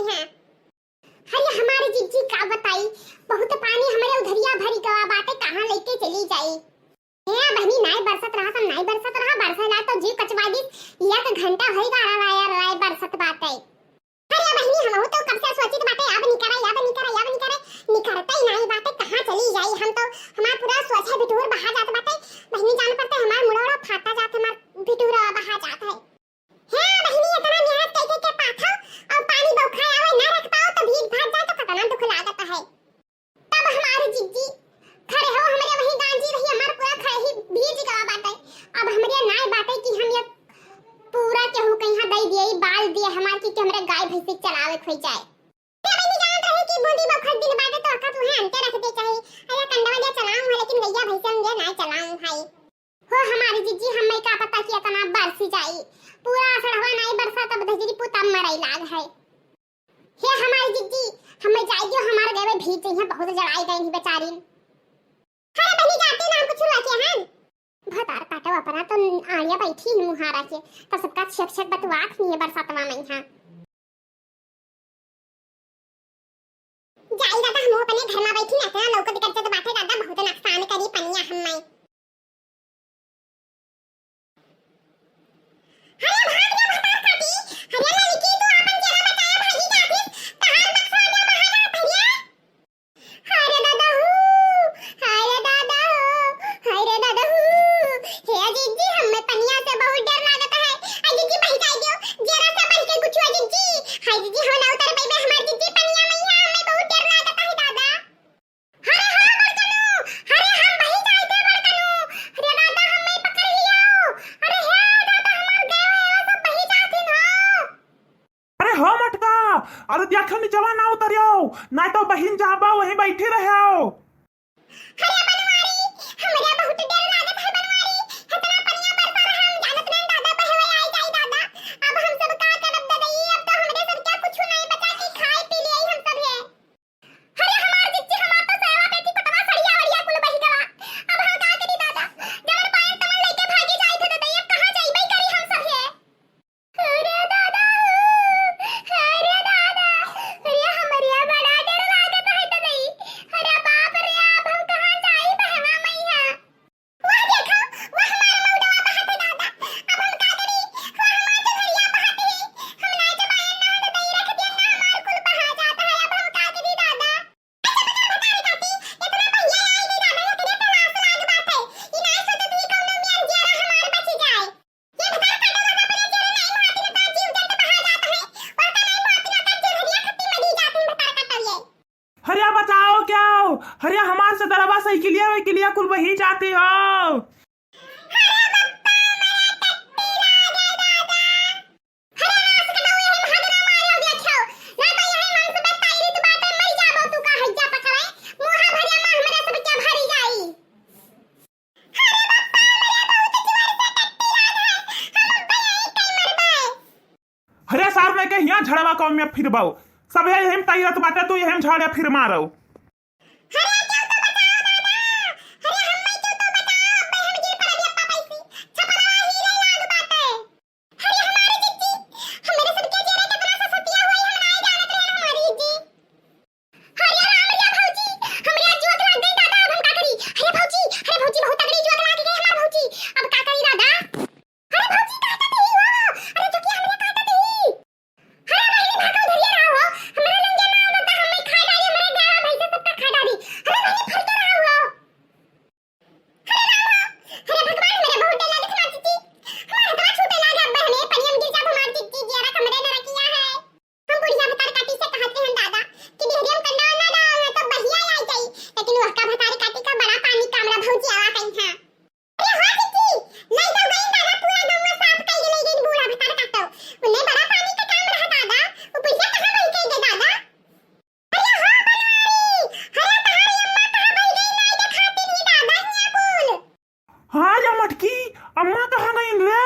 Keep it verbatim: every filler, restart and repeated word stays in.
हाँ। अरे हमारे जिज्जी का बताई, बहुत पानी हमरे उधरिया भरी गवा बाटे, कहाँ लेके चली जाई? ए बहिनी, नाई बरसत रहा, तब नाई बरसत रहा, बरसे ला तो जीव कचवा दिस। एक घंटा होई गा रहा यार, राय बरसत बाटे। अरे बहिनी, हमहू तो कब से सोचित बाटे, अब निकरा, अब निकरा, अब निकरा, निकरते ही नाई बाटे, कहाँ चली जाई हम तो, हमार पूरा सोझा बिटूर बहा जात बाटे। बहिनी जान पड़ते हमार मुड़ौड़ा फाटा जात, हमार बिटूर बहा जात है। हे बहिनी, इतना मेहनत कइके के पाथो और पानी बौखा आवे ना रख पाओ तो भीग भाग जाए तो कितना दुख लागत है। तब हमार जिज्जी खड़े हो हमरे वही गांजी रही, हमार पूरा खड़े ही भीज गवा बाटे। अब हमरे नाय बाटे कि हम ये पूरा केहू कहीं दे दिए, बाल दिए हमार की, कि हमरे गाय भैंसी चलावे खोई जाए। ते बहिनी जानत रहे कि बूंदी बखत दिन बाटे तो अखा तुहे अंते रख दे चाही। अरे कंडवा दिया चलाऊं है, लेकिन गैया भैंसे हम दिया नाय चलाऊं है। हो हमारी जिज्जी, हमें का पता कि इतना बरसी जाई, पूरा असड़वा नाई बरसा तब धजरी पुता मरई लाग है। हे हमारी जिज्जी, हमें जाई दियो, हमारे देवे भीज जइहे, बहुत जड़ाई गई बेचारी। अरे बहिनी जाती ना कुछ हुआ के हन। भतार काटो अपना तो आड़िया बैठी है मुहारा के, तो सबका छक छक बतुआत नहीं है बरसातवा में यहाँ। जाई दादा, हम अपने घर में बैठी ना, इतना लौकत करते तो बाटे दादा, बहुत नुकसान करी पनिया हम में। अरे भाग जा भतार काटी, अरे लड़की तू आपन चेहरा बचाया भागी जाती, तहार बक्सा दे बाहर आ भैया। हाय रे दादा हू, हाय रे दादा हू, हाय रे दादा हू। हे जिज्जी, हमें पनिया से बहुत डर लागत है। आ जिज्जी, बही जाए दियो, जरा सा बही के कुछ हुआ जिज्जी। हाय जिज्जी, हम ना उतर पाइबे, हमार जिज्जी पनिया में ही है, हमें बहुत डर लागत है दादा। अरे हो बड़कनू, अरे हम बही जाए दे बड़कनू। अरे दादा, हमें पकड़ लियो। अरे हे दादा, हमार गए हुए सब बही जाते हो। अरे हो मोटका, अरे देखो नीचवा ना उतरियो, ना तो बहिन जाबा वहीं बैठी रहो। अरे बनवारी, हमरा बहुत डर लागत है बनवारी, इतना पनिया बरसा रहा, हम जानत नहीं दादा बहवे आई जाई दादा। अब हम सब का करब ददई, अब तो हमरे सब क्या कुछ नहीं बचा कि खाए पी लिए हम सब है। अरे हमार जिज्जी, हमार तो साया पेटी कोटवा सड़िया वड़िया कुल बही गवा। अब हम का करी दादा, जवन पाएन तवन लेके भागी जाई थे ददई, अब कहाँ जाइबे करी हम सब है। अरे दादा, अरे दादा, अरे हमरे बड़ा डर लागत है तो नहीं। अरे बाप रे, अब हम कहाँ जाई बहवा मैया। वाह देखो, वाह हमार मौडवा बहाते दादा, अब हम का करी? वाह हमार जघरिया बहाते, हम ना जबान ना तो दई रख दिया ना, हमार कुल बहा जाता है, अब हम का करी दादा? हरिया बचाओ क्या हो? हरिया हमार से दरवा साइकिलिया वाइकिलिया कुल वही जाते हो। अरे नास कटाऊ, यही भागना मारे हो देखो। ना तो यही मन से बताई रीत बाटे, मर जाबो तू का हैजा पकड़े। मुहा भरिया माँ हमरा सब क्या भरी जाई। अरे बप्पा, मरे बहुत जोर से टट्टी लाग है। हम अब यही कई मरबे। हरे सार में के हियाँ झड़वा कौम में फिरबाऊ। सब यही हम तैरत बाटे, तू यही हम झाड़े फिर मारो। अरे क्यों तो बचाओ दादा, अरे हम्मे क्यों तो बचाओ, अबे हम गिर पड़ब यप्पा पैसी, छपरा ही रे लाग बाटे। अरे हमारे जिज्जी, हमरे सबके चेहरा कितना ससतिया हुआ है, हम नाय जानत रहे हमारे जिज्जी। अरे राम रे भौजी, हमरे जोक लाग गई दादा, अब हम का करी? अरे भौजी, अरे भौजी बहुत तगड़ी जोक लाग गई हमार भौजी, अब का करी दादा? अरे भौजी काटा देही हो, अरे जोकिया हमरे काटा देही। अरे बहिनी भागो धरिया रहो हो, हमरा लंगे ना आवता, हमें खा डाली, हमरे गाय भैंस सबका खा डाली। अरे बहिनी फरके रहो हो। अरे राम हो, अरे भगवान मेरे बहुत डर लागत हमार जिज्जी। हमार हथवा छूटे लागा बहने, पनिया में गिर जाब हमार जिज्जी, जियारा कमरे न रखिया है। हम बुढ़िया भतार काटी से कहते हैं दादा कि डेहरिया में कंडा ना डाल, ना तो बहिया आ जाई, लेकिन वह का भतार काटी का बड़ा पानी कामरा भौजी आवा कहीं है। अरे हाँ जिज्जी, नहीं तो गई दादा पूरा गौवा साफ कई ले गई बूढ़ा भतार काटो। उन्हें बड़ा पानी का काम रहा दादा, वो पैसा कहाँ बही गई गे दादा? अरे हाँ बनवारी, अरे तहारी अम्मा कहाँ बही गई नाई देखाती नहीं दादा हिया कुल। हाँ या मटकी, अम्मा कहाँ गई रे?